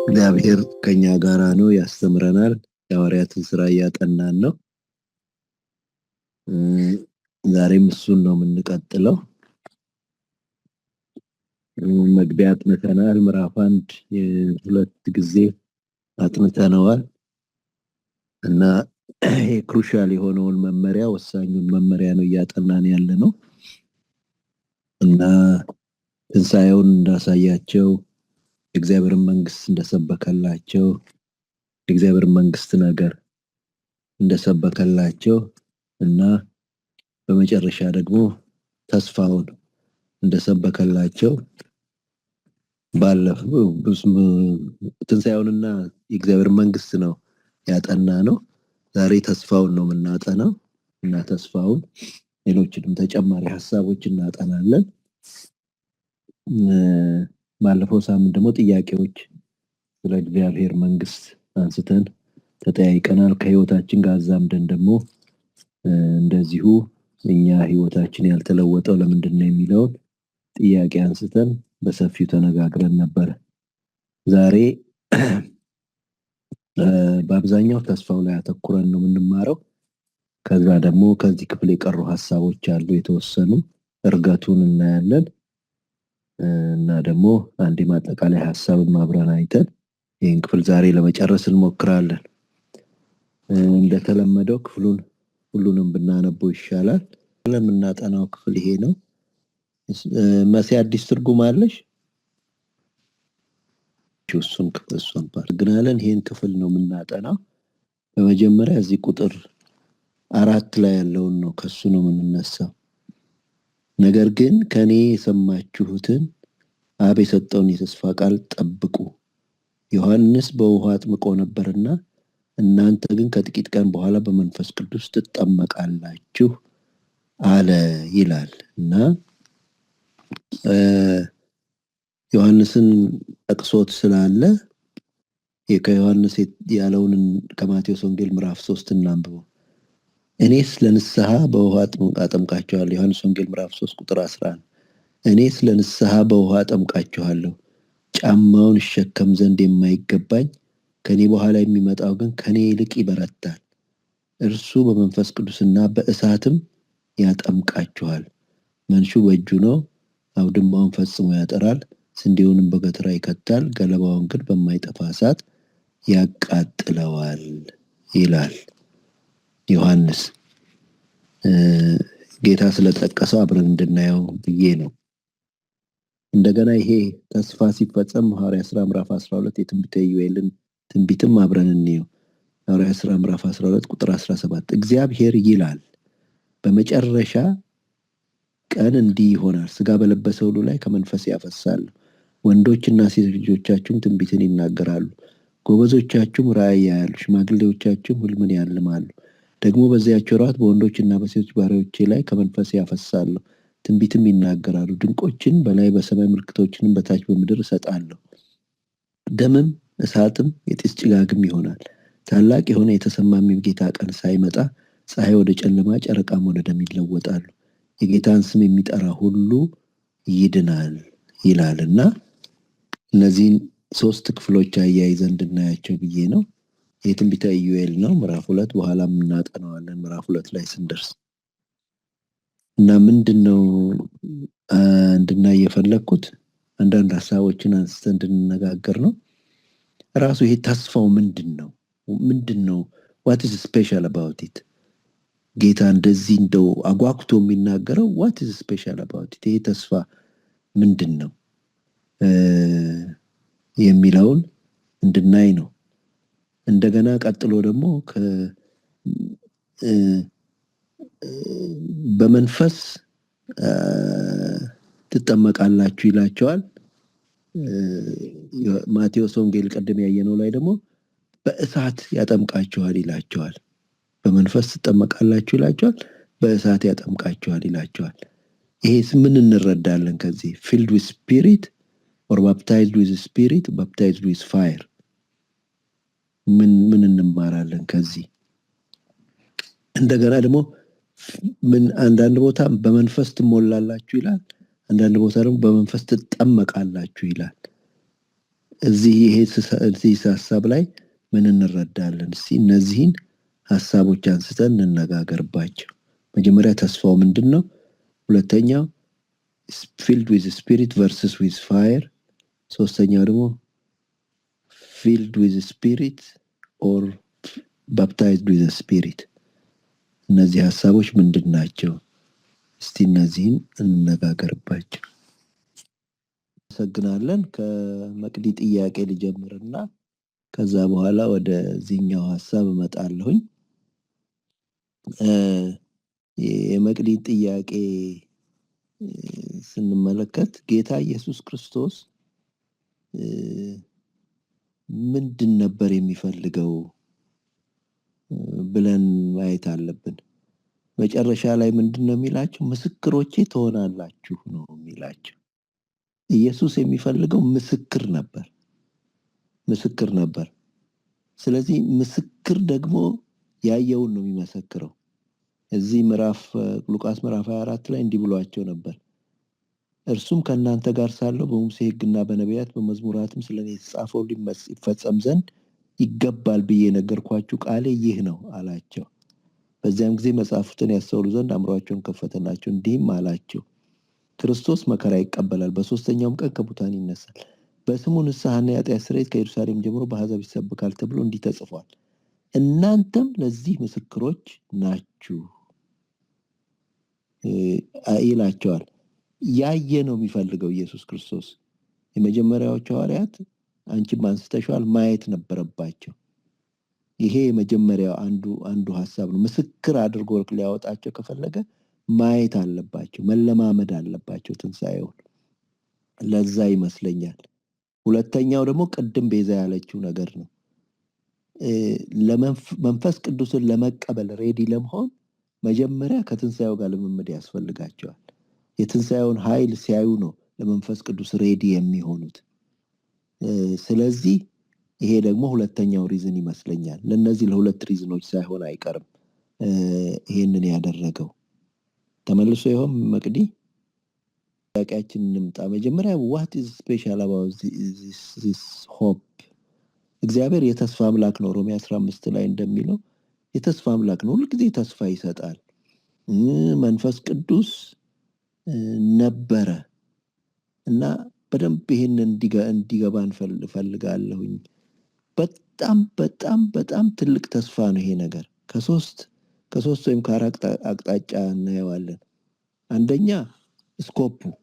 እግዚአብሔር ከኛ ጋራ ነው፣ ያስተምረናል። የሐዋርያትን ስራ እያጠናን ነው። ዛሬም እሱን ነው የምንቀጥለው። መግቢያ አጥንተናል። ምዕራፍ 1 ሁለት ጊዜ አጥንተነዋል እና ይሄ crucial የሆነውን መመሪያ፣ ወሳኙን መመሪያ ነው እያጠናን ያለ ነው። እና ትንሳኤውን እንዳሳያቸው፣ የእግዚአብሔርን መንግስት እንደሰበከላቸው፣ የእግዚአብሔርን መንግስት ነገር እንደሰበከላቸው እና በመጨረሻ ደግሞ ተስፋውን እንደሰበከላቸው፣ ባለፈው ትንሳኤውንና የእግዚአብሔር መንግስት ነው ያጠና ነው። ዛሬ ተስፋውን ነው የምናጠናው እና ተስፋውን ሌሎችንም ተጨማሪ ሐሳቦች እናጠናለን። ባለፈው ሳምንት ደግሞ ጥያቄዎች ስለ እግዚአብሔር መንግስት አንስተን ተጠያይቀናል። ከህይወታችን ጋር አዛምደን ደግሞ እንደዚሁ እኛ ህይወታችን ያልተለወጠው ለምንድን ነው የሚለውን ጥያቄ አንስተን በሰፊው ተነጋግረን ነበር። ዛሬ በአብዛኛው ተስፋው ላይ አተኩረን ነው የምንማረው። ከዛ ደግሞ ከዚህ ክፍል የቀሩ ሐሳቦች አሉ የተወሰኑ፣ እርገቱን እናያለን እና ደግሞ አንድ የማጠቃለያ ሐሳብም አብረን አይተን ይህን ክፍል ዛሬ ለመጨረስ እንሞክራለን። እንደተለመደው ክፍሉን ሁሉንም ብናነበው ይሻላል። ለምናጠናው ክፍል ይሄ ነው። መሲ አዲስ ትርጉም አለሽ? እሱን ክፍል እሱን ግናለን። ይሄን ክፍል ነው የምናጠናው። በመጀመሪያ እዚህ ቁጥር 4 ላይ ያለውን ነው፣ ከሱ ነው የምንነሳው። ነገር ግን ከኔ የሰማችሁትን አብ የሰጠውን የተስፋ ቃል ጠብቁ። ዮሐንስ በውሃ አጥምቆ ነበርና እናንተ ግን ከጥቂት ቀን በኋላ በመንፈስ ቅዱስ ትጠመቃላችሁ አለ ይላል። እና ዮሐንስን ጠቅሶት ስላለ ከዮሐንስ ያለውን ከማቴዎስ ወንጌል ምዕራፍ 3 እናንብበው። እኔስ ለንስሐ በውሃ አጠምቃችኋለሁ። ዮሐንስ ወንጌል ምዕራፍ 3 ቁጥር 11፣ እኔስ ለንስሐ በውሃ አጠምቃችኋለሁ፣ ጫማውን እሸከም ዘንድ የማይገባኝ ከኔ በኋላ የሚመጣው ግን ከኔ ይልቅ ይበረታል፣ እርሱ በመንፈስ ቅዱስና በእሳትም ያጠምቃችኋል። መንሹ በእጁ ነው፣ አውድማውን ፈጽሞ ያጠራል፣ ስንዴውንም በገተራ ይከታል፣ ገለባውን ግን በማይጠፋ እሳት ያቃጥለዋል ይላል ዮሐንስ። ጌታ ስለጠቀሰው አብረን እንድናየው ብዬ ነው። እንደገና ይሄ ተስፋ ሲፈጸም ሐዋርያት ሥራ ምዕራፍ 12 የትንቢተ ኢዩኤልን ትንቢትም አብረን እንየው። ሐዋርያት ሥራ ምዕራፍ 12 ቁጥር 17፣ እግዚአብሔር ይላል በመጨረሻ ቀን እንዲህ ይሆናል፣ ስጋ በለበሰ ሁሉ ላይ ከመንፈሴ ያፈሳለሁ፣ ወንዶችና ሴቶች ልጆቻችሁም ትንቢትን ይናገራሉ፣ ጎበዞቻችሁም ራእይ ያያሉ፣ ሽማግሌዎቻችሁም ህልምን ያልማሉ። ደግሞ በዚያች ወራት በወንዶችና በሴቶች ባሪያዎቼ ላይ ከመንፈሴ ያፈሳለሁ፣ ትንቢትም ይናገራሉ። ድንቆችን በላይ በሰማይ ምልክቶችንም በታች በምድር እሰጣለሁ፣ ደምም እሳትም የጢስ ጭጋግም ይሆናል። ታላቅ የሆነ የተሰማም የጌታ ቀን ሳይመጣ ፀሐይ ወደ ጨለማ ጨረቃም ወደ ደም ይለወጣሉ። የጌታን ስም የሚጠራ ሁሉ ይድናል ይላልና እነዚህን ሶስት ክፍሎች አያይዘን እንድናያቸው ብዬ ነው። የትንቢተ ኢዩኤል ነው ምዕራፍ 2፣ በኋላም እናጠናዋለን ምዕራፍ 2 ላይ ስንደርስ። እና ምንድነው እንድናይ የፈለኩት አንዳንድ ሐሳቦችን አንስተን እንድንነጋገር ነው። ራሱ ይሄ ተስፋው ምንድነው? ምንድነው? What is special about it? ጌታ እንደዚህ እንደው አጓግቶ የሚናገረው what is special about it? ይሄ ተስፋ ምንድነው የሚለውን እንድናይ ነው። እንደገና ቀጥሎ ደግሞ በመንፈስ ትጠመቃላችሁ ይላቸዋል። ማቴዎስ ወንጌል ቀደም ያየነው ላይ ደግሞ በእሳት ያጠምቃችኋል ይላቸዋል። በመንፈስ ትጠመቃላችሁ ይላቸዋል፣ በእሳት ያጠምቃችኋል ይላቸዋል። ይሄስ ምን እንረዳለን ከዚህ? Filled with spirit or baptized with spirit, baptized with fire፣ ምን እንማራለን ከዚህ? እንደገና ደግሞ ምን አንዳንድ ቦታ በመንፈስ ትሞላላችሁ ይላል፣ አንዳንድ ቦታ ደግሞ በመንፈስ ትጠመቃላችሁ ይላል። እዚህ ይሄ እዚህ ሀሳብ ላይ ምን እንረዳለን? እስቲ እነዚህን ሀሳቦች አንስተን እንነጋገርባቸው። መጀመሪያ ተስፋው ምንድን ነው? ሁለተኛው filled with Spirit versus with fire፣ ሶስተኛው ደግሞ filled with Spirit or baptized with Spirit። እነዚህ ሀሳቦች ምንድን ናቸው? እስቲ እነዚህን እንነጋገርባቸው። አመሰግናለን። ከመቅዲ ጥያቄ ልጀምርና ከዛ በኋላ ወደዚህኛው ሀሳብ እመጣለሁኝ። የመቅዲ ጥያቄ ስንመለከት ጌታ ኢየሱስ ክርስቶስ ምንድን ነበር የሚፈልገው ብለን ማየት አለብን። መጨረሻ ላይ ምንድን ነው የሚላቸው? ምስክሮቼ ትሆናላችሁ ነው የሚላቸው። ኢየሱስ የሚፈልገው ምስክር ነበር፣ ምስክር ነበር። ስለዚህ ምስክር ደግሞ ያየውን ነው የሚመሰክረው። እዚህ ምዕራፍ ሉቃስ ምዕራፍ 24 ላይ እንዲህ ብሏቸው ነበር። እርሱም ከእናንተ ጋር ሳለሁ በሙሴ ሕግና በነቢያት በመዝሙራትም ስለ እኔ የተጻፈው ይፈጸም ዘንድ ይገባል ብዬ የነገርኳችሁ ቃሌ ይህ ነው አላቸው። በዚያም ጊዜ መጽሐፍትን ያስተውሉ ዘንድ አእምሯቸውን ከፈተላቸው። እንዲህም አላቸው፣ ክርስቶስ መከራ ይቀበላል፣ በሶስተኛውም ቀን ከሙታን ይነሳል፣ በስሙ ንስሐና የኃጢአት ስርየት ከኢየሩሳሌም ጀምሮ በአሕዛብ ይሰብካል ተብሎ እንዲህ ተጽፏል። እናንተም ለዚህ ምስክሮች ናችሁ ይላቸዋል። ያየ ነው የሚፈልገው ኢየሱስ ክርስቶስ። የመጀመሪያዎቹ ሐዋርያት አንቺም አንስተሽዋል፣ ማየት ነበረባቸው። ይሄ የመጀመሪያው አንዱ ሀሳብ ነው። ምስክር አድርጎ ሊያወጣቸው ከፈለገ ማየት አለባቸው፣ መለማመድ አለባቸው ትንሣኤውን። ለዛ ይመስለኛል። ሁለተኛው ደግሞ ቅድም ቤዛ ያለችው ነገር ነው። መንፈስ ቅዱስን ለመቀበል ready ለመሆን መጀመሪያ ከትንሣኤው ጋር ልምምድ ያስፈልጋቸዋል። የትንሣኤውን ኃይል ሲያዩ ነው ለመንፈስ ቅዱስ ready የሚሆኑት። ስለዚህ ይሄ ደግሞ ሁለተኛው reason ይመስለኛል። ለነዚህ ለሁለት reason ኦች ሳይሆን አይቀርም ይሄንን ያደረገው። ተመልሶ ይሆን መቅዲ? ጥያቄያችን እንምጣ። መጀመሪያ what is special about this hope? እግዚአብሔር የተስፋ አምላክ ነው። ሮሜ 15 ላይ እንደሚለው የተስፋ አምላክ ነው። ሁልጊዜ ተስፋ ይሰጣል። መንፈስ ቅዱስ ነበረ እና በደንብ ይሄንን እንዲገባን እፈልጋለሁኝ። በጣም በጣም በጣም ትልቅ ተስፋ ነው ይሄ ነገር። ከሶስት ወይም ከአራት አቅጣጫ እናየዋለን። አንደኛ scope ኡ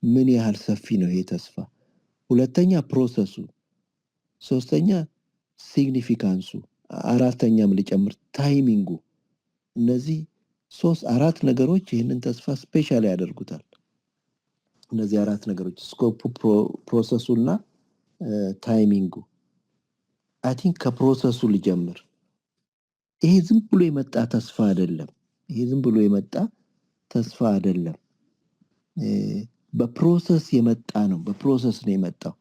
ምን ያህል ሰፊ ነው ይሄ ተስፋ፣ ሁለተኛ process ኡ፣ ሶስተኛ significance ኡ፣ አራተኛም ልጨምር timing ኡ። እነዚህ ሶስት አራት ነገሮች ይህንን ተስፋ special ያደርጉታል። እነዚህ አራት ነገሮች scope ኡ፣ process ኡና timing ኡ። I think ከ process ኡ ልጀምር። ይሄ ዝም ብሎ የመጣ ተስፋ አይደለም። ይሄ ዝም ብሎ የመጣ ተስፋ አይደለም። በ process የመጣ ነው። በ process ነው የመጣው።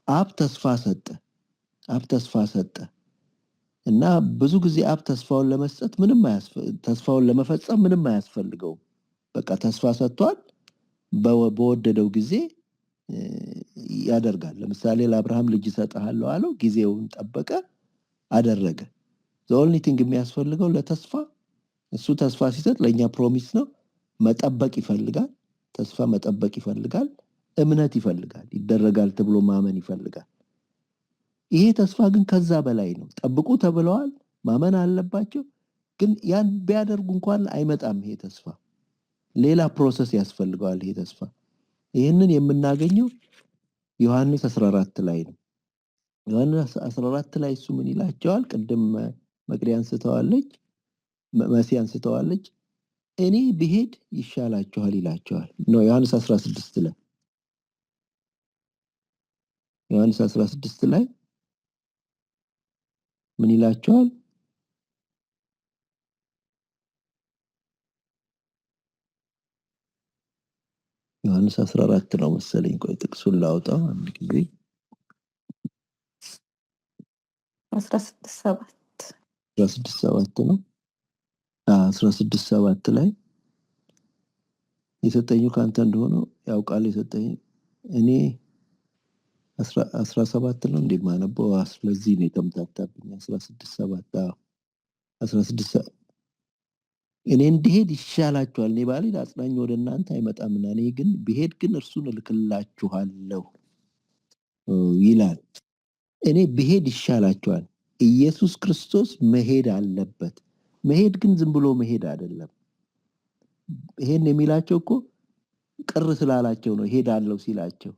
አብ ተስፋ ሰጠ። አብ ተስፋ ሰጠ እና ብዙ ጊዜ አብ ተስፋውን ለመስጠት ምንም ተስፋውን ለመፈጸም ምንም አያስፈልገውም። በቃ ተስፋ ሰጥቷል። በወደደው ጊዜ ያደርጋል። ለምሳሌ ለአብርሃም ልጅ እሰጥሃለሁ አለው። ጊዜውን ጠበቀ፣ አደረገ። The only thing የሚያስፈልገው ለተስፋ እሱ ተስፋ ሲሰጥ ለኛ promise ነው። መጠበቅ ይፈልጋል። ተስፋ መጠበቅ ይፈልጋል። እምነት ይፈልጋል። ይደረጋል ተብሎ ማመን ይፈልጋል። ይሄ ተስፋ ግን ከዛ በላይ ነው። ጠብቁ ተብለዋል፣ ማመን አለባቸው። ግን ያን ቢያደርጉ እንኳን አይመጣም ይሄ ተስፋ። ሌላ process ያስፈልገዋል ይሄ ተስፋ። ይህንን የምናገኘው ዮሐንስ 14 ላይ ነው። ዮሐንስ 14 ላይ እሱ ምን ይላቸዋል? ቅድም መቅዲ አንስተዋለች፣ መሲ አንስተዋለች። እኔ ብሄድ ይሻላችኋል ይላቸዋል። No ዮሐንስ 16 ላይ ዮሐንስ 16 ላይ ምን ይላቸዋል? ዮሐንስ 14 ነው መሰለኝ። ቆይ ጥቅሱን ላውጣው አንድ ጊዜ። 16:7 16:7 ነው። 16:7 ላይ የሰጠኝ ካንተ እንደሆነ ያውቃል። የሰጠኝ እኔ 17 ነው እንዴ ማነበው? ስለዚህ ነው የተምታታብኝ። 16:7፣ አዎ፣ 16። እኔ እንድሄድ ይሻላችኋል፣ እኔ ባልሄድ አጽናኝ ወደ እናንተ አይመጣምና፣ እኔ ግን ብሄድ ግን እርሱን እልክላችኋለሁ ይላል። እኔ ብሄድ ይሻላችኋል። ኢየሱስ ክርስቶስ መሄድ አለበት። መሄድ ግን ዝም ብሎ መሄድ አይደለም። ይሄን የሚላቸው እኮ ቅር ስላላቸው ነው ሄዳለሁ ሲላቸው።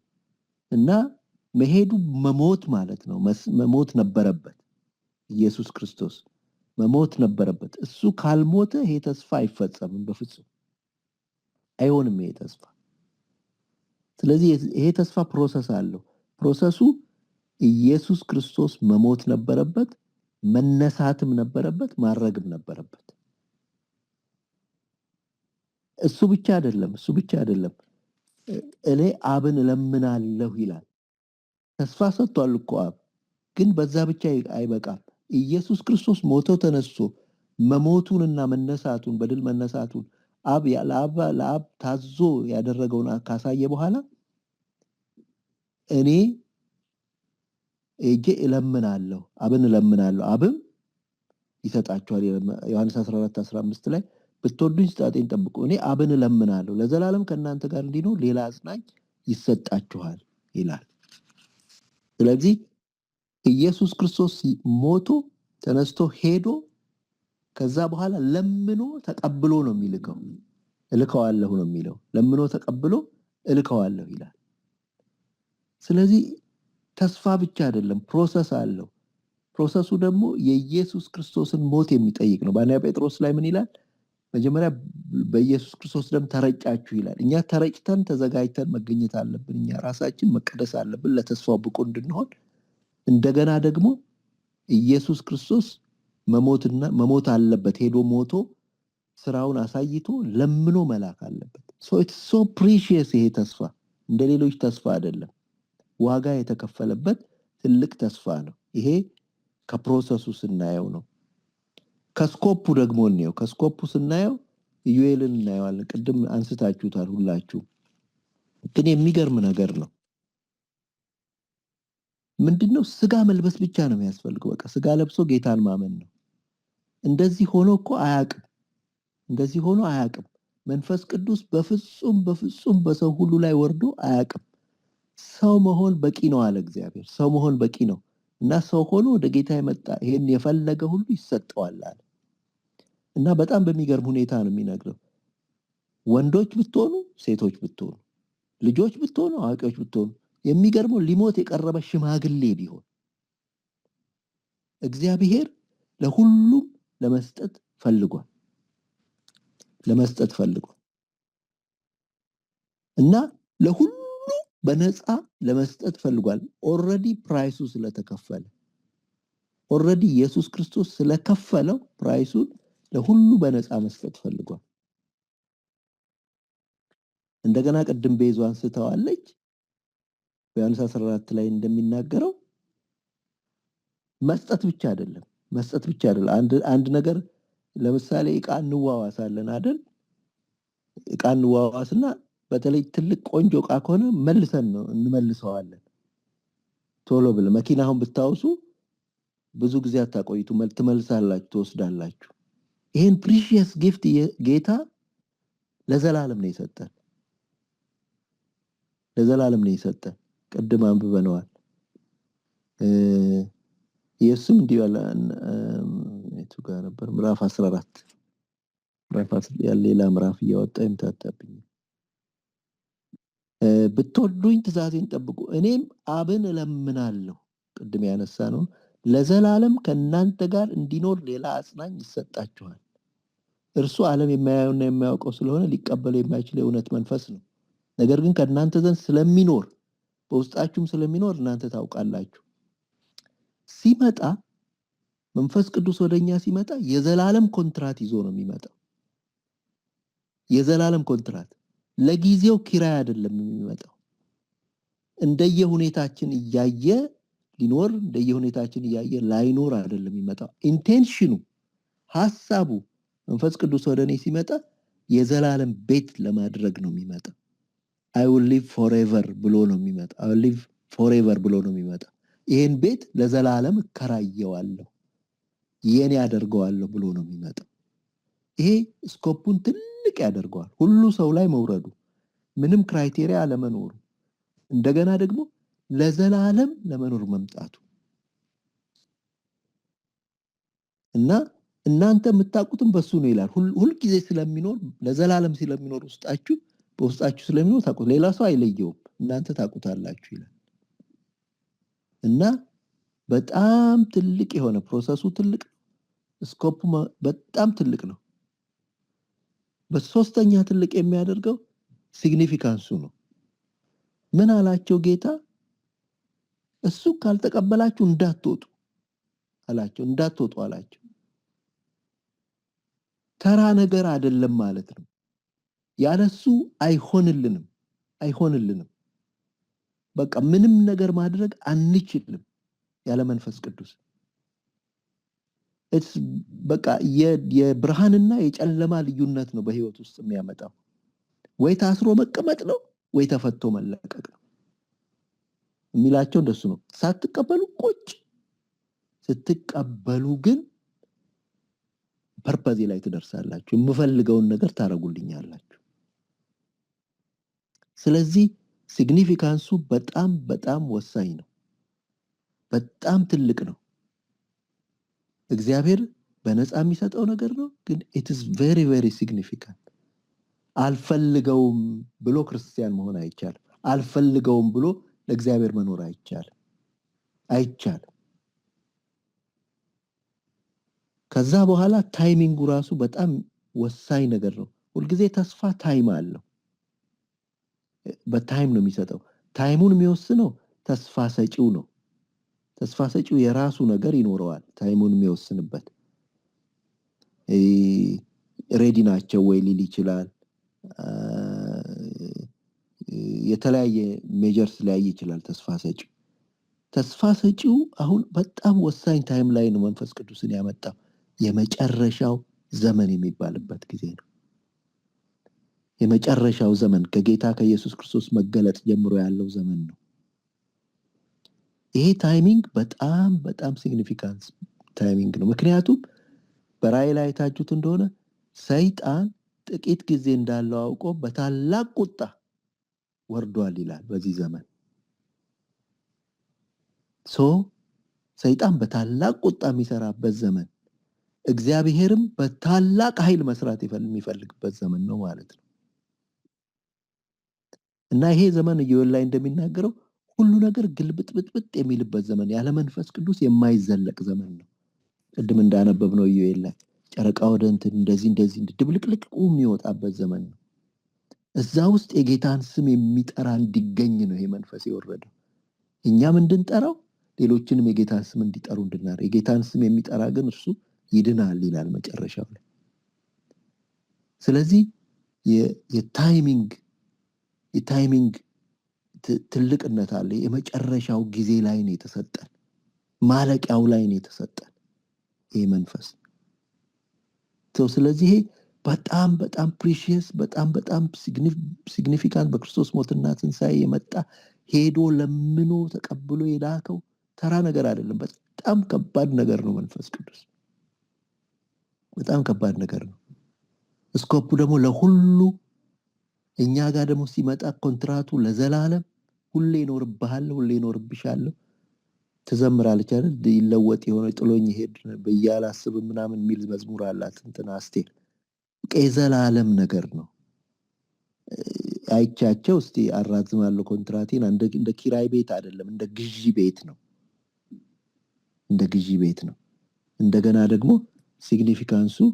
እና መሄዱ መሞት ማለት ነው። መሞት ነበረበት። ኢየሱስ ክርስቶስ መሞት ነበረበት። እሱ ካልሞተ ይሄ ተስፋ አይፈጸምም፣ በፍጹም አይሆንም ይሄ ተስፋ። ስለዚህ ይሄ ተስፋ process አለው። Process ኡ ኢየሱስ ክርስቶስ መሞት ነበረበት፣ መነሳትም ነበረበት፣ ማረግም ነበረበት። እሱ ብቻ አይደለም፣ እሱ ብቻ አይደለም። እኔ አብን እለምናለሁ ይላል። ተስፋ ሰጥቷል እኮ አብ፣ ግን በዛ ብቻ አይበቃም። ኢየሱስ ክርስቶስ ሞቶ ተነስቶ መሞቱንና መነሳቱን፣ በድል መነሳቱን አብ ለአብ ታዞ ያደረገውን ካሳየ በኋላ እኔ ሄጄ እለምናለሁ፣ አብን እለምናለሁ፣ አብም ይሰጣችኋል። ዮሐንስ 14:15 ላይ ብትወዱኝ ትእዛዜን ጠብቁ፣ እኔ አብን እለምናለሁ ለዘላለም ከእናንተ ጋር እንዲኖር ሌላ አጽናኝ ይሰጣችኋል ይላል። ስለዚህ ኢየሱስ ክርስቶስ ሞቶ ተነስቶ ሄዶ ከዛ በኋላ ለምኖ ተቀብሎ ነው የሚልከው። እልከዋለሁ ነው የሚለው። ለምኖ ተቀብሎ እልከዋለሁ ይላል። ስለዚህ ተስፋ ብቻ አይደለም፣ process አለው። Process ኡ ደግሞ የኢየሱስ ክርስቶስን ሞት የሚጠይቅ ነው። በአንደኛ ጴጥሮስ ላይ ምን ይላል? መጀመሪያ በኢየሱስ ክርስቶስ ደም ተረጫችሁ ይላል። እኛ ተረጭተን ተዘጋጅተን መገኘት አለብን። እኛ ራሳችን መቀደስ አለብን ለተስፋው ብቁ እንድንሆን። እንደገና ደግሞ ኢየሱስ ክርስቶስ መሞት አለበት። ሄዶ ሞቶ ስራውን አሳይቶ ለምኖ መላክ አለበት። So it's so precious። ይሄ ተስፋ እንደሌሎች ተስፋ አይደለም። ዋጋ የተከፈለበት ትልቅ ተስፋ ነው። ይሄ ከ process ኡ ስናየው ነው። ከ scope ኡ ደግሞ እንየው። ከ scope ኡ ስናየው ኢዩኤልን እናየዋለን። ቅድም አንስታችሁታል ሁላችሁ። ግን የሚገርም ነገር ነው። ምንድነው? ስጋ መልበስ ብቻ ነው የሚያስፈልገው። በቃ ስጋ ለብሶ ጌታን ማመን ነው። እንደዚህ ሆኖ እኮ አያውቅም። እንደዚህ ሆኖ አያውቅም። መንፈስ ቅዱስ በፍጹም በፍጹም በሰው ሁሉ ላይ ወርዶ አያውቅም። ሰው መሆን በቂ ነው አለ እግዚአብሔር። ሰው መሆን በቂ ነው እና ሰው ሆኖ ወደ ጌታ የመጣ ይሄን የፈለገ ሁሉ ይሰጠዋል አለ። እና በጣም በሚገርም ሁኔታ ነው የሚነግረው። ወንዶች ብትሆኑ፣ ሴቶች ብትሆኑ፣ ልጆች ብትሆኑ፣ አዋቂዎች ብትሆኑ፣ የሚገርመው ሊሞት የቀረበ ሽማግሌ ቢሆን እግዚአብሔር ለሁሉም ለመስጠት ፈልጓል። ለመስጠት ፈልጓል። እና ለሁሉ በነፃ ለመስጠት ፈልጓል። Already price ኡ ስለተከፈለ፣ already ኢየሱስ ክርስቶስ ስለከፈለው price ኡን ለሁሉ በነፃ መስጠት ፈልጓል። እንደገና ቅድም ቤዛ አንስተዋለች። በዮሐንስ 14 ላይ እንደሚናገረው መስጠት ብቻ አይደለም፣ መስጠት ብቻ አይደለም። አንድ ነገር ለምሳሌ እቃ እንዋዋሳለን አይደል? እቃ እንዋዋስና በተለይ ትልቅ ቆንጆ እቃ ከሆነ መልሰን ነው እንመልሰዋለን ቶሎ ብለን። መኪና አሁን ብታውሱ ብዙ ጊዜ አታቆይቱ፣ ትመልሳላችሁ፣ ትወስዳላችሁ። ይሄን precious gift ጌታ ለዘላለም ነው የሰጠን፣ ለዘላለም ነው የሰጠን። ቅድም አንብበነዋል። ኢየሱስም እንዲህ ያለ የቱ ጋር ነበር? ምዕራፍ 14፣ ምዕራፍ ያለ ሌላ ምዕራፍ እያወጣ ይምታታብኝ። ብትወዱኝ ትእዛዜን ጠብቁ፣ እኔም አብን እለምናለሁ። ቅድም ያነሳነው ለዘላለም ከእናንተ ጋር እንዲኖር ሌላ አጽናኝ ይሰጣችኋል። እርሱ ዓለም የማያየውና የማያውቀው ስለሆነ ሊቀበለው የማይችል የእውነት መንፈስ ነው። ነገር ግን ከእናንተ ዘንድ ስለሚኖር በውስጣችሁም ስለሚኖር እናንተ ታውቃላችሁ። ሲመጣ መንፈስ ቅዱስ ወደኛ ሲመጣ የዘላለም ኮንትራት ይዞ ነው የሚመጣው። የዘላለም ኮንትራት፣ ለጊዜው ኪራይ አይደለም የሚመጣው። እንደየሁኔታችን እያየ ሊኖር እንደየሁኔታችን እያየ ላይኖር አይደለም የሚመጣው። Intention ኑ፣ ሐሳቡ መንፈስ ቅዱስ ወደ እኔ ሲመጣ የዘላለም ቤት ለማድረግ ነው የሚመጣው። "I will live forever" ብሎ ነው የሚመጣው። "I will live Forever ብሎ ነው የሚመጣ። ይሄን ቤት ለዘላለም እከራየዋለሁ፣ የኔ አደርገዋለሁ ብሎ ነው የሚመጣው። ይሄ scope ኡን ትልቅ ያደርገዋል። ሁሉ ሰው ላይ መውረዱ፣ ምንም criteria አለመኖሩ፣ እንደገና ደግሞ ለዘላለም ለመኖር መምጣቱ እና እናንተ የምታውቁትም በሱ ነው ይላል። ሁል ጊዜ ስለሚኖር፣ ለዘላለም ስለሚኖር፣ ውስጣችሁ በውስጣችሁ ስለሚኖር ታውቁት፣ ሌላ ሰው አይለየውም፣ እናንተ ታውቁታላችሁ ይላል። እና በጣም ትልቅ የሆነ process ኡ ትልቅ ነው። Scope ኡ በጣም ትልቅ ነው። በሶስተኛ ትልቅ የሚያደርገው significance ኡ ነው። ምን አላቸው ጌታ? እሱ ካልተቀበላችሁ እንዳትወጡ አላቸው፣ እንዳትወጡ አላቸው። ተራ ነገር አይደለም ማለት ነው። ያለሱ አይሆንልንም፣ አይሆንልንም። በቃ ምንም ነገር ማድረግ አንችልም ያለ መንፈስ ቅዱስ። It's በቃ የብርሃንና የጨለማ ልዩነት ነው በህይወት ውስጥ የሚያመጣው። ወይ ታስሮ መቀመጥ ነው ወይ ተፈቶ መለቀቅ ነው የሚላቸው እንደሱ ነው። ሳትቀበሉ ቁጭ፣ ስትቀበሉ ግን purpose ኤ ላይ ትደርሳላችሁ፣ የምፈልገውን ነገር ታረጉልኛላችሁ። ስለዚህ significance ኡ በጣም በጣም ወሳኝ ነው፣ በጣም ትልቅ ነው። እግዚአብሔር በነፃ የሚሰጠው ነገር ነው፣ ግን it is very very significant። አልፈልገውም ብሎ ክርስቲያን መሆን አይቻልም። አልፈልገውም ብሎ ለእግዚአብሔር መኖር አይቻልም፣ አይቻልም። ከዛ በኋላ timing ኡ ራሱ በጣም ወሳኝ ነገር ነው። ሁልጊዜ ተስፋ time አለው፣ በ time ነው የሚሰጠው። Time ኡን የሚወስነው ተስፋ ሰጪው ነው። ተስፋ ሰጪው የራሱ ነገር ይኖረዋል፣ time ኡን የሚወስንበት። Ready ናቸው ወይ ሊል ይችላል። የተለያየ measures ሊያይ ይችላል ተስፋ ሰጪው። ተስፋ ሰጪው አሁን በጣም ወሳኝ time ላይ ነው መንፈስ ቅዱስን ያመጣው። የመጨረሻው ዘመን የሚባልበት ጊዜ ነው። የመጨረሻው ዘመን ከጌታ ከኢየሱስ ክርስቶስ መገለጥ ጀምሮ ያለው ዘመን ነው። ይሄ timing በጣም በጣም significant timing ነው። ምክንያቱም በራእይ ላይ አይታችሁት እንደሆነ ሰይጣን ጥቂት ጊዜ እንዳለው አውቆ በታላቅ ቁጣ ወርዷል ይላል በዚህ ዘመን። So ሰይጣን በታላቅ ቁጣ የሚሰራበት ዘመን፣ እግዚአብሔርም በታላቅ ኃይል መስራት የሚፈልግበት ዘመን ነው ማለት ነው። እና ይሄ ዘመን ኢዮኤል ላይ እንደሚናገረው ሁሉ ነገር ግልብጥብጥብጥ የሚልበት ዘመን፣ ያለ መንፈስ ቅዱስ የማይዘለቅ ዘመን ነው። ቅድም እንዳነበብነው ኢዮኤል ላይ ጨረቃ ወደ እንትን እንደዚህ እንደዚህ ድብልቅልቁ የሚወጣበት ዘመን ነው። እዛ ውስጥ የጌታን ስም የሚጠራ እንዲገኝ ነው ይሄ መንፈስ የወረደው። እኛም እንድንጠራው ሌሎችንም የጌታን ስም እንዲጠሩ እንድናደርግ፣ የጌታን ስም የሚጠራ ግን እርሱ ይድናል ይላል መጨረሻው ላይ። ስለዚህ የ timing ትልቅነት አለ። የመጨረሻው ጊዜ ላይ ነው የተሰጠን፣ ማለቂያው ላይ ነው የተሰጠን ይሄ መንፈስ። ስለዚህ ይሄ በጣም በጣም precious፣ በጣም በጣም significant፣ በክርስቶስ ሞትና ትንሣኤ የመጣ፣ ሄዶ ለምኖ ተቀብሎ የላከው ተራ ነገር አይደለም። በጣም ከባድ ነገር ነው መንፈስ ቅዱስ፣ በጣም ከባድ ነገር ነው። Scope ኡ ደግሞ ለሁሉ፣ እኛ ጋር ደግሞ ሲመጣ ኮንትራቱ ለዘላለም፣ ሁሌ ይኖርብሃል፣ ሁሌ ይኖርብሻለሁ። ትዘምራለች አይደል? ይለወጥ የሆነ ጥሎኝ ይሄድ ብዬ አላስብም ምናምን የሚል መዝሙር አላት እንትና አስቴር። የዘላለም ነገር ነው። አይቻቸው እስቲ አራዝማለሁ ኮንትራቴን፣ እንደ ኪራይ ቤት አይደለም፣ እንደ ግዢ ቤት ነው፣ እንደ ግዢ ቤት ነው። እንደገና ደግሞ significance ኡ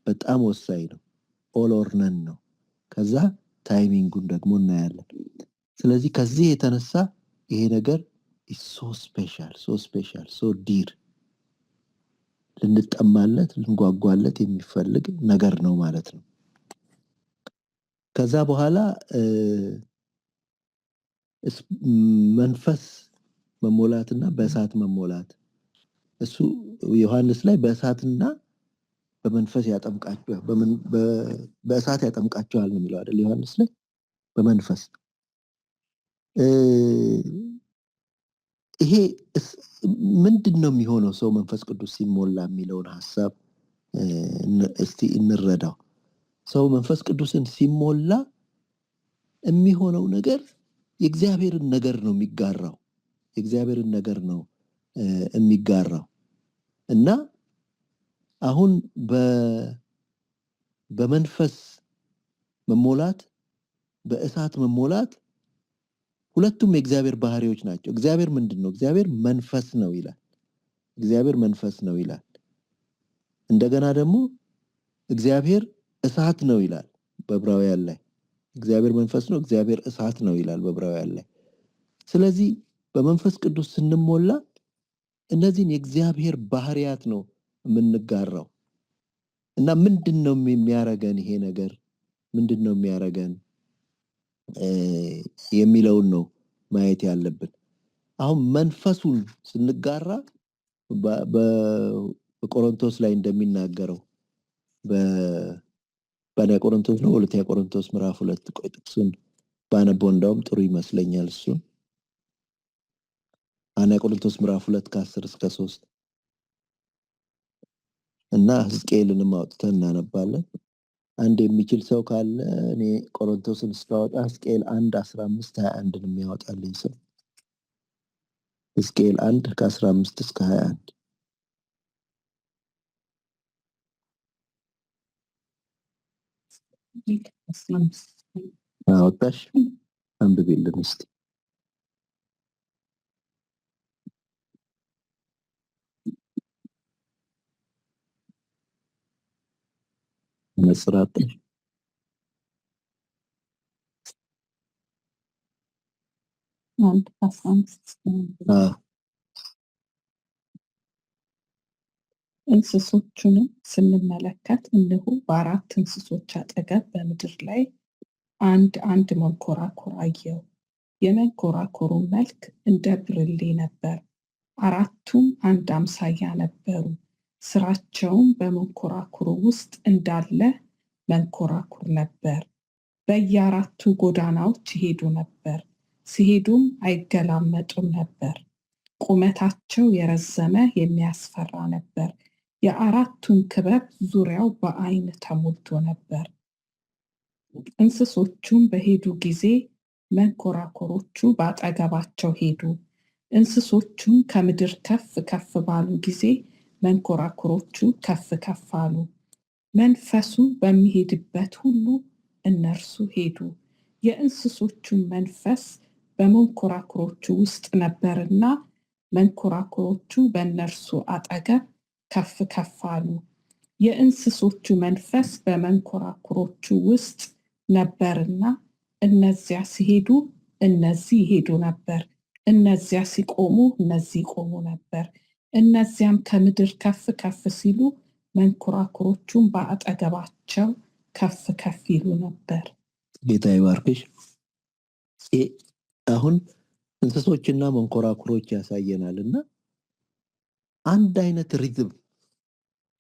በጣም ወሳኝ ነው። All or none ነው። ከዛ timing ኡን ደግሞ እናያለን። ስለዚህ ከዚህ የተነሳ ይሄ ነገር is so special, so special, so dear፣ ልንጠማለት ልንጓጓለት የሚፈልግ ነገር ነው ማለት ነው። ከዛ በኋላ መንፈስ መሞላትና በእሳት መሞላት፣ እሱ ዮሐንስ ላይ በእሳትና በመንፈስ ያጠምቃቸዋል፣ በእሳት ያጠምቃቸዋል ነው የሚለው አይደል? ዮሐንስ ላይ በመንፈስ። ይሄ ምንድን ነው የሚሆነው ሰው መንፈስ ቅዱስ ሲሞላ የሚለውን ሐሳብ እስቲ እንረዳው። ሰው መንፈስ ቅዱስን ሲሞላ የሚሆነው ነገር የእግዚአብሔርን ነገር ነው የሚጋራው። የእግዚአብሔርን ነገር ነው የሚጋራው። እና አሁን በመንፈስ መሞላት በእሳት መሞላት ሁለቱም የእግዚአብሔር ባህሪዎች ናቸው። እግዚአብሔር ምንድነው? እግዚአብሔር መንፈስ ነው ይላል። እግዚአብሔር መንፈስ ነው ይላል። እንደገና ደግሞ እግዚአብሔር እሳት ነው ይላል በዕብራውያን ላይ። እግዚአብሔር መንፈስ ነው፣ እግዚአብሔር እሳት ነው ይላል በዕብራውያን ላይ። ስለዚህ በመንፈስ ቅዱስ ስንሞላ እነዚህን የእግዚአብሔር ባህሪያት ነው የምንጋራው። እና ምንድነው የሚያረገን ይሄ ነገር? ምንድነው የሚያረገን የሚለውን ነው ማየት ያለብን። አሁን መንፈሱን ስንጋራ በቆሮንቶስ ላይ እንደሚናገረው በአንደኛ ቆሮንቶስ ነው ሁለተኛ ቆሮንቶስ ምዕራፍ 2 ቆይ ጥቅሱን ባነበው እንደውም ጥሩ ይመስለኛል። እሱን አንደኛ ቆሮንቶስ ምዕራፍ 2 ከ10 እስከ 3 እና ሕዝቅኤልንም አውጥተን እናነባለን። አንድ የሚችል ሰው ካለ እኔ ቆሮንቶስን እስካወጣ ሕዝቅኤል 1 15 21 የሚያወጣልኝ ሰው ሕዝቅኤል 1 ከ15 እስከ 21። አወጣሽ? አንብቢልን እስቲ። መጽራት አንድ አስራ አምስት እንስሶቹንም ስንመለከት እነሆ በአራት እንስሶች አጠገብ በምድር ላይ አንድ አንድ መንኮራኩር አየሁ። የመንኮራኩሩ መልክ እንደ ብርሌ ነበር። አራቱም አንድ አምሳያ ነበሩ። ስራቸውም በመንኮራኩሩ ውስጥ እንዳለ መንኮራኩር ነበር። በየአራቱ ጎዳናዎች ይሄዱ ነበር። ሲሄዱም አይገላመጡም ነበር። ቁመታቸው የረዘመ የሚያስፈራ ነበር። የአራቱም ክበብ ዙሪያው በአይን ተሞልቶ ነበር። እንስሶቹም በሄዱ ጊዜ መንኮራኩሮቹ በአጠገባቸው ሄዱ። እንስሶቹም ከምድር ከፍ ከፍ ባሉ ጊዜ መንኮራኩሮቹ ከፍ ከፍ አሉ። መንፈሱ በሚሄድበት ሁሉ እነርሱ ሄዱ። የእንስሶቹም መንፈስ በመንኮራኩሮቹ ውስጥ ነበርና መንኮራኩሮቹ በእነርሱ አጠገብ ከፍ ከፍ አሉ። የእንስሶቹ መንፈስ በመንኮራኩሮቹ ውስጥ ነበርና እነዚያ ሲሄዱ እነዚህ ይሄዱ ነበር። እነዚያ ሲቆሙ እነዚህ ይቆሙ ነበር። እነዚያም ከምድር ከፍ ከፍ ሲሉ መንኮራኩሮቹም በአጠገባቸው ከፍ ከፍ ይሉ ነበር። ጌታ ይባርክሽ። አሁን እንስሶችና መንኮራኩሮች ያሳየናልና አንድ አይነት rhythm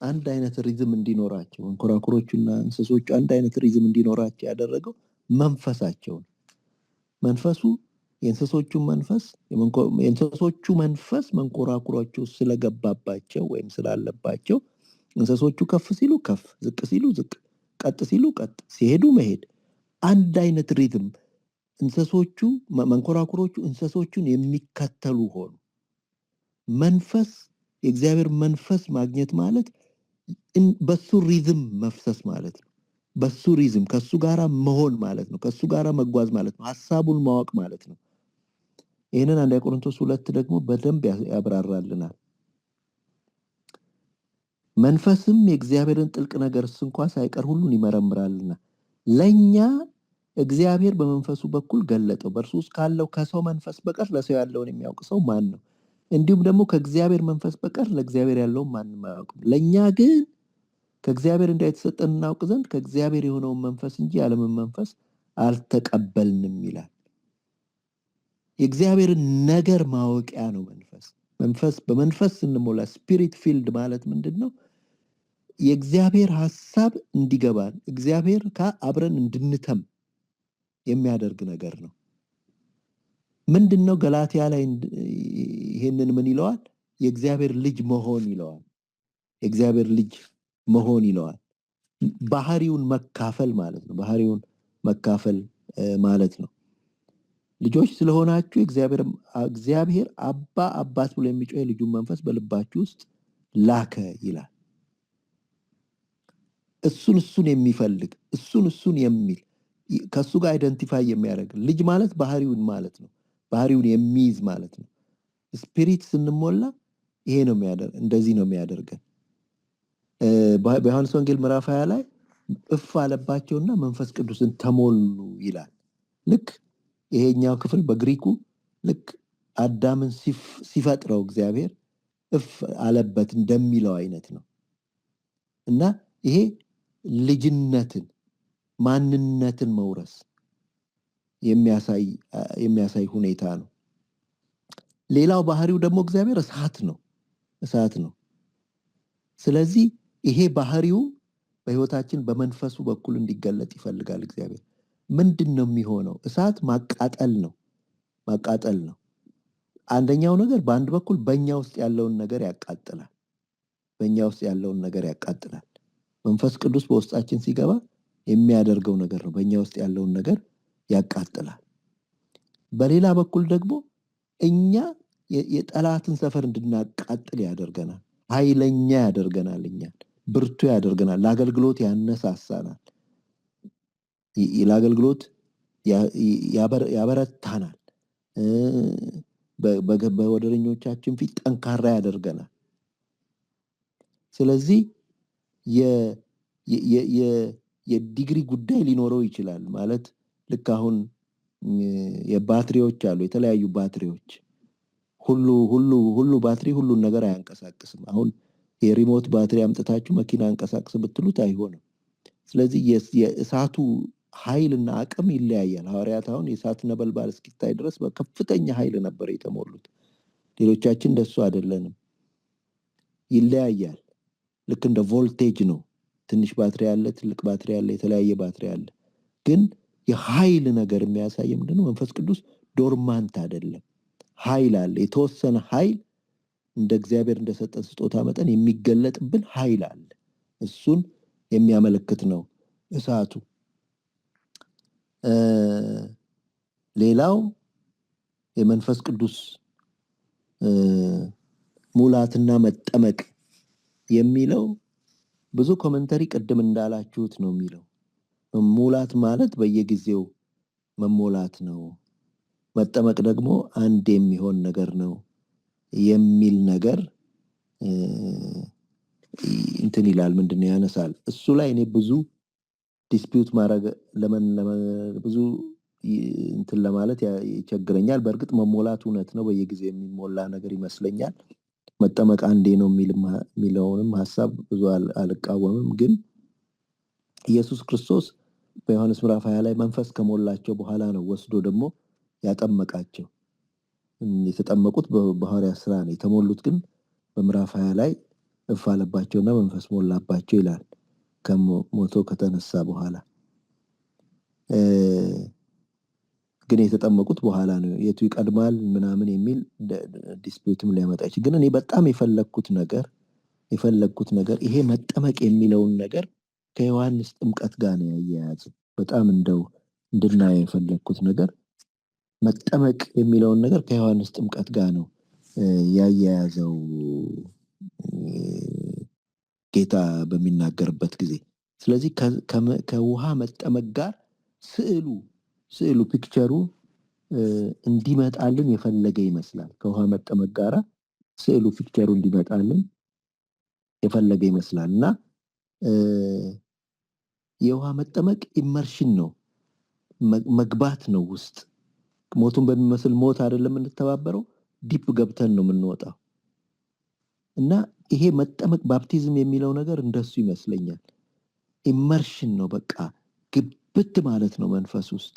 አንድ አይነት rhythm እንዲኖራቸው መንኮራኩሮቹና እንስሶቹ አንድ አይነት rhythm እንዲኖራቸው ያደረገው መንፈሳቸው ነው። መንፈሱ የእንስሶቹ መንፈስ የእንስሶቹ መንፈስ መንኮራኩሮቹ ስለገባባቸው ወይም ስላለባቸው እንስሶቹ ከፍ ሲሉ ከፍ፣ ዝቅ ሲሉ ዝቅ፣ ቀጥ ሲሉ ቀጥ፣ ሲሄዱ መሄድ፣ አንድ አይነት ሪዝም እንስሶቹ መንኮራኩሮቹ እንስሶቹን የሚከተሉ ሆኑ። መንፈስ የእግዚአብሔር መንፈስ ማግኘት ማለት በሱ ሪዝም መፍሰስ ማለት ነው። በሱ ሪዝም ከሱ ጋራ መሆን ማለት ነው። ከሱ ጋራ መጓዝ ማለት ነው። ሐሳቡን ማወቅ ማለት ነው። ይሄንን አንደኛ ቆሮንቶስ 2 ደግሞ በደንብ ያብራራልናል። መንፈስም የእግዚአብሔርን ጥልቅ ነገር እንኳን ሳይቀር ሁሉን ይመረምራልና ለኛ እግዚአብሔር በመንፈሱ በኩል ገለጠው። በእርሱ ውስጥ ካለው ከሰው መንፈስ በቀር ለሰው ያለውን የሚያውቅ ሰው ማን ነው? እንዲሁም ደግሞ ከእግዚአብሔር መንፈስ በቀር ለእግዚአብሔር ያለውን ማንም አያውቅም። ለኛ ግን ከእግዚአብሔር እንዳይተሰጠን እናውቅ ዘንድ ከእግዚአብሔር የሆነውን መንፈስ እንጂ የዓለምን መንፈስ አልተቀበልንም ይላል። የእግዚአብሔርን ነገር ማወቂያ ነው መንፈስ። መንፈስ በመንፈስ ስንሞላ spirit filled ማለት ምንድነው? የእግዚአብሔር ሐሳብ እንዲገባን እግዚአብሔር ጋር አብረን እንድንተም የሚያደርግ ነገር ነው። ምንድነው ገላትያ ላይ ይሄንን ምን ይለዋል? የእግዚአብሔር ልጅ መሆን ይለዋል። የእግዚአብሔር ልጅ መሆን ይለዋል። ባህሪውን መካፈል ማለት ነው። ባህሪውን መካፈል ማለት ነው። ልጆች ስለሆናችሁ እግዚአብሔር አባ አባት ብሎ የሚጮህ የልጁን መንፈስ በልባችሁ ውስጥ ላከ ይላል። እሱን እሱን የሚፈልግ፣ እሱን እሱን የሚል፣ ከሱ ጋር identify የሚያደርግ፣ ልጅ ማለት ባህሪውን ማለት ነው። ባህሪውን የሚይዝ ማለት ነው። Spirit ስንሞላ ይሄ ነው የሚያደርግ፣ እንደዚህ ነው የሚያደርገን። በዮሐንስ ወንጌል ምዕራፍ 20 ላይ እፍ አለባቸውና መንፈስ ቅዱስን ተሞሉ ይላል። ልክ ይሄኛው ክፍል በግሪኩ ልክ አዳምን ሲፈጥረው እግዚአብሔር እፍ አለበት እንደሚለው አይነት ነው። እና ይሄ ልጅነትን፣ ማንነትን መውረስ የሚያሳይ ሁኔታ ነው። ሌላው ባህሪው ደግሞ እግዚአብሔር እሳት ነው። እሳት ነው። ስለዚህ ይሄ ባህሪው በህይወታችን በመንፈሱ በኩል እንዲገለጥ ይፈልጋል እግዚአብሔር። ምንድነው የሚሆነው? እሳት ማቃጠል ነው። ማቃጠል ነው። አንደኛው ነገር በአንድ በኩል በእኛ ውስጥ ያለውን ነገር ያቃጥላል። በእኛ ውስጥ ያለውን ነገር ያቃጥላል። መንፈስ ቅዱስ በውስጣችን ሲገባ የሚያደርገው ነገር ነው። በእኛ ውስጥ ያለውን ነገር ያቃጥላል። በሌላ በኩል ደግሞ እኛ የጠላትን ሰፈር እንድናቃጥል ያደርገናል። ኃይለኛ ያደርገናል። እኛን ብርቱ ያደርገናል። ለአገልግሎት ያነሳሳናል። ለአገልግሎት ያበረታናል። በወደረኞቻችን ፊት ጠንካራ ያደርገናል። ስለዚህ የዲግሪ ጉዳይ ሊኖረው ይችላል። ማለት ልክ አሁን የባትሪዎች አሉ፣ የተለያዩ ባትሪዎች፣ ሁሉ ሁሉ ሁሉ ባትሪ ሁሉን ነገር አያንቀሳቅስም። አሁን የ remote ባትሪ አምጥታችሁ መኪና አንቀሳቅስ ብትሉት አይሆንም። ስለዚህ የእሳቱ ኃይልና አቅም ይለያያል። ሐዋርያት አሁን የእሳት ነበልባል እስኪታይ ድረስ በከፍተኛ ኃይል ነበር የተሞሉት። ሌሎቻችን እንደሱ አይደለንም። ይለያያል። ልክ እንደ ቮልቴጅ ነው። ትንሽ ባትሪ አለ፣ ትልቅ ባትሪ አለ፣ የተለያየ ባትሪ አለ። ግን የኃይል ነገር የሚያሳይ ምንድነው? መንፈስ ቅዱስ dormant አይደለም። ኃይል አለ። የተወሰነ ኃይል እንደ እግዚአብሔር እንደሰጠን ስጦታ መጠን የሚገለጥብን ኃይል አለ። እሱን የሚያመለክት ነው እሳቱ። ሌላው የመንፈስ ቅዱስ ሙላትና መጠመቅ የሚለው ብዙ commentary ቅድም እንዳላችሁት ነው የሚለው። ሙላት ማለት በየጊዜው መሞላት ነው። መጠመቅ ደግሞ አንድ የሚሆን ነገር ነው የሚል ነገር እንትን ይላል፣ ምንድነው ያነሳል። እሱ ላይ እኔ ብዙ dispute ማድረግ ለምን ብዙ እንትን ለማለት ይቸግረኛል። በእርግጥ መሞላት እውነት ነው፣ በየጊዜው የሚሞላ ነገር ይመስለኛል። መጠመቅ አንዴ ነው የሚለውንም ሐሳብ ብዙ አልቃወምም። ግን ኢየሱስ ክርስቶስ በዮሐንስ ምዕራፍ 20 ላይ መንፈስ ከሞላቸው በኋላ ነው ወስዶ ደግሞ ያጠመቃቸው። የተጠመቁት በሐዋርያት ስራ ነው። የተሞሉት ግን በምዕራፍ 20 ላይ እፍ አለባቸውና መንፈስ ሞላባቸው ይላል ከሞቶ ከተነሳ በኋላ። ግን የተጠመቁት በኋላ ነው። የቱ ይቀድማል ምናምን የሚል dispute ም ሊያመጣ ይችላል። ግን እኔ በጣም የፈለግኩት ነገር ይሄ መጠመቅ የሚለውን ነገር ከዮሐንስ ጥምቀት ጋር ነው ያያያዘው። በጣም እንደው እንድናየው የፈለግኩት ነገር መጠመቅ የሚለውን ነገር ከዮሐንስ ጥምቀት ጋር ነው ያያያዘው ጌታ በሚናገርበት ጊዜ። ስለዚህ ከውሃ መጠመቅ ጋር ስዕሉ picture ኡ እንዲመጣልን የፈለገ ይመስላል። ከውሃ መጠመቅ ጋር ስዕሉ picture ኡ እንዲመጣልን የፈለገ ይመስላል። እና የውሃ መጠመቅ immersion ነው፣ መግባት ነው ውስጥ። ሞቱን በሚመስል ሞት አይደለም የምንተባበረው፣ deep ገብተን ነው የምንወጣው። እና ይሄ መጠመቅ baptism የሚለው ነገር እንደሱ ይመስለኛል። immersion ነው፣ በቃ ግብት ማለት ነው፣ መንፈስ ውስጥ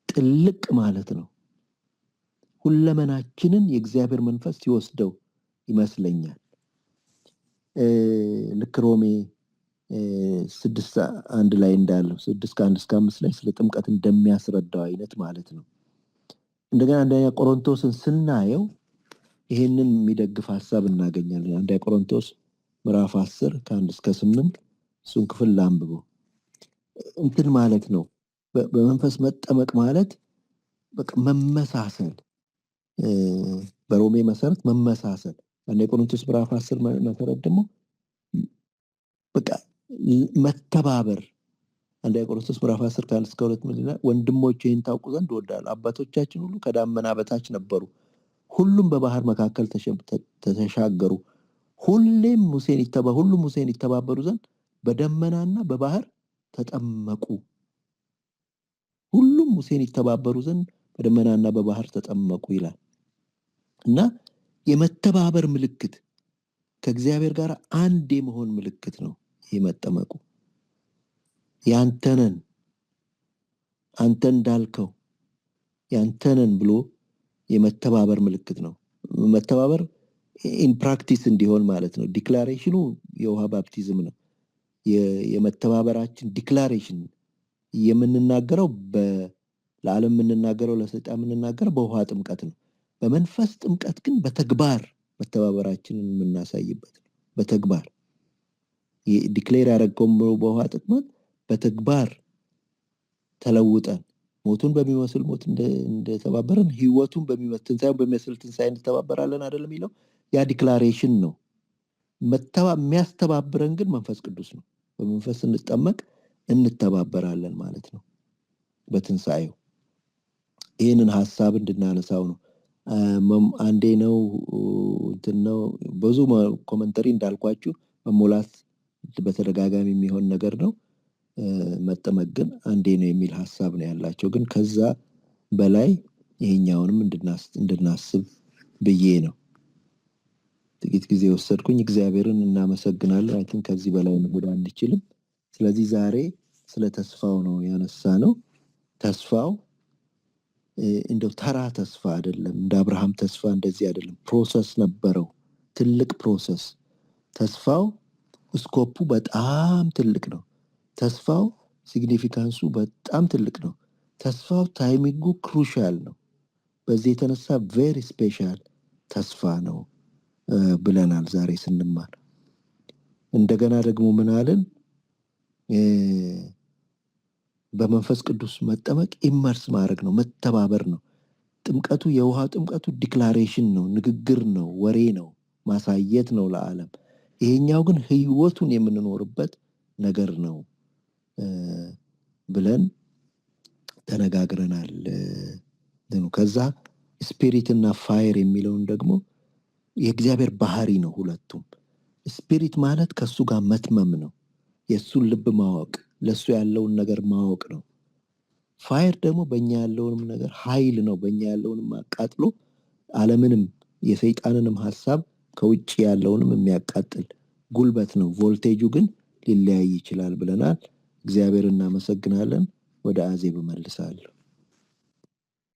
ጥልቅ ማለት ነው። ሁለመናችንን የእግዚአብሔር መንፈስ ሲወስደው ይመስለኛል። ልክ ሮሜ 6:1 ላይ እንዳለው 6:1-5 ላይ ስለ ጥምቀት እንደሚያስረዳው አይነት ማለት ነው። እንደገና አንደኛ ቆሮንቶስን ስናየው ይሄንን የሚደግፍ ሐሳብ እናገኛለን። አንደኛ ቆሮንቶስ ምዕራፍ 10 ከ1 እስከ 8 እሱን ክፍል ላንብበው። እንትን ማለት ነው፣ በመንፈስ መጠመቅ ማለት በቃ መመሳሰል፣ በሮሜ መሰረት መመሳሰል። አንደኛ ቆሮንቶስ ምዕራፍ 10 መሰረት ደግሞ በቃ መተባበር። አንደኛ ቆሮንቶስ ምዕራፍ 10 ከ1 እስከ 2 ምን ይላል? ወንድሞቼ ይህን ታውቁ ዘንድ እወዳለሁ። አባቶቻችን ሁሉ ከዳመና በታች ነበሩ፣ ሁሉም በባህር መካከል ተሻገሩ። ሁሉም ሙሴን ይተባበሩ ዘንድ በደመናና በባህር ተጠመቁ። ሁሉም ሙሴን ይተባበሩ ዘንድ በደመናና በባህር ተጠመቁ ይላል። እና የመተባበር ምልክት፣ ከእግዚአብሔር ጋር አንድ የመሆን ምልክት ነው ይሄ መጠመቁ። ያንተነን፣ አንተ እንዳልከው ያንተነን ብሎ የመተባበር ምልክት ነው። መተባበር in practice እንዲሆን ማለት ነው። Declaration ኑ የውሃ baptism ነው። የመተባበራችን declaration የምንናገረው ለዓለም የምንናገረው፣ ለሰይጣን የምንናገረው በውሃ ጥምቀት ነው። በመንፈስ ጥምቀት ግን በተግባር መተባበራችንን የምናሳይበት ነው። በተግባር declare ያደረገው በውሃ ጥምቀት በተግባር ተለውጠን ሞቱን በሚመስል ሞት እንደተባበረን ህይወቱን በሚመስል ትንሣኤውን በሚመስል ትንሣኤ እንተባበራለን አይደለም የሚለው? ያ declaration ነው። የሚያስተባብረን ግን መንፈስ ቅዱስ ነው። በመንፈስ ስንጠመቅ እንተባበራለን ማለት ነው በትንሣኤው። ይህንን ሐሳብ እንድናነሳው ነው። አንዴ ነው እንትን ነው፣ ብዙ commentary እንዳልኳችሁ መሞላት በተደጋጋሚ የሚሆን ነገር ነው። መጠመቅ ግን አንዴ ነው የሚል ሐሳብ ነው ያላቸው። ግን ከዛ በላይ ይሄኛውንም እንድናስብ ብዬ ነው ጥቂት ጊዜ ወሰድኩኝ። እግዚአብሔርን እናመሰግናለን። I think ከዚህ በላይ መሄድ አንችልም። ስለዚህ ዛሬ ስለ ተስፋው ነው ያነሳነው። ተስፋው እንደው ተራ ተስፋ አይደለም። እንደ አብርሃም ተስፋ እንደዚህ አይደለም። Process ነበረው፣ ትልቅ process። ተስፋው scope ኡ በጣም ትልቅ ነው። ተስፋው significance ኡ በጣም ትልቅ ነው። ተስፋው timing ኡ crucial ነው። በዚህ የተነሳ very special ተስፋ ነው ብለናል ዛሬ ስንማር። እንደገና ደግሞ ምን አልን? በመንፈስ ቅዱስ መጠመቅ immerse ማድረግ ነው፣ መተባበር ነው። ጥምቀቱ፣ የውሃ ጥምቀቱ declaration ነው፣ ንግግር ነው፣ ወሬ ነው፣ ማሳየት ነው ለዓለም። ይሄኛው ግን ህይወቱን የምንኖርበት ነገር ነው ብለን ተነጋግረናል። ከዛ spirit እና fire የሚለውን ደግሞ የእግዚአብሔር ባህሪ ነው ሁለቱም። Spirit ማለት ከሱ ጋር መትመም ነው፣ የሱን ልብ ማወቅ፣ ለሱ ያለውን ነገር ማወቅ ነው። Fire ደግሞ በእኛ ያለውንም ነገር ኃይል ነው። በእኛ ያለውንም አቃጥሎ ዓለምንም የሰይጣንንም ሐሳብ ከውጭ ያለውንም የሚያቃጥል ጉልበት ነው። ቮልቴጁ ግን ሊለያይ ይችላል ብለናል። እግዚአብሔር እናመሰግናለን። ወደ አዜብ እመልሳለሁ።